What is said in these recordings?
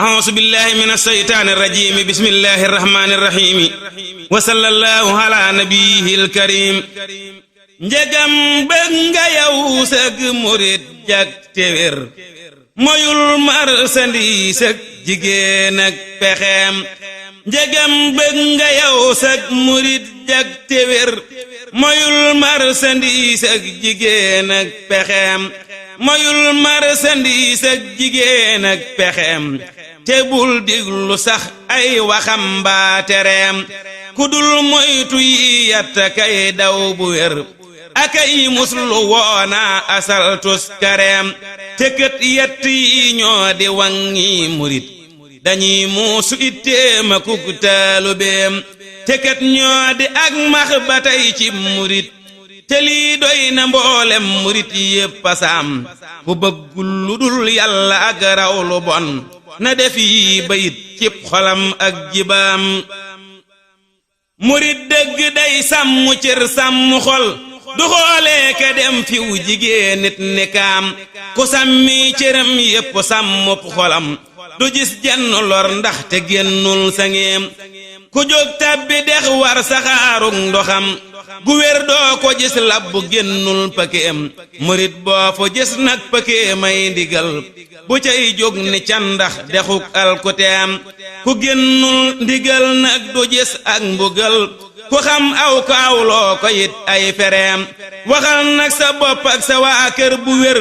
أعوذ بالله من الشيطان الرجيم بسم الله الرحمن الرحيم وصلى الله على نبيه الكريم njegam bëgg nga yow sëg murit jak te wér moyul marchandise ak jigéen ak pexeem njegam bëgg nga yow sëg murit jak te wér moyul marchandise ak jigéen ak pexeem moyul marchandise ak jigéen ak pexeem te bul diglu sax ay waxam mbaa tereem ku dul moytu yi yatta kay daw bu wér akay muslu woona asal tus kareem te kët yett yi ñoo di wangi murit dañuy muusu itteema kuk taalubeem te kët ñoo di ak max ba tey ci murit te lii doy na mboolem murit yépp pasaam ku bëggul lu dul yàlla ak raw lu bon na def yi bayit cib xolam ak jibaam murit dëgg day sàmm cër sàmm xol du xoolee ka dem fiw jigéen nit ni kaam ku sàmmi cëram yépp sàmmup xolam du gis jenn lor ndax te génnul sangeem ku jóg tàbbi dex war saxaarug ndoxam gu wér doo ko gis labbu génnul pëkeem murit boo fu gis nag pëkeemay ndigal bu cay jóg ni candax dexuk alkuteem ku génnul ndigal nag du gis ak mbugal ku xam aw ko awloo ko it ay fereem waxal nag sa bopp ak sa waa kër bu wér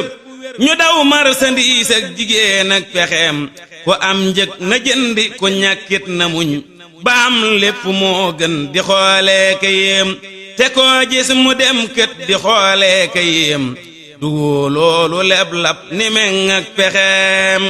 ñu daw marchandise ak jigéen ak pexeem ku am njëg na jëndi ku ñàkkit na muñ ba am lépp moo gën di xoolee ka yéem te koo gis mu dem kët di xoolee ka yéem du loolu leb lab ni meŋ ak pexeem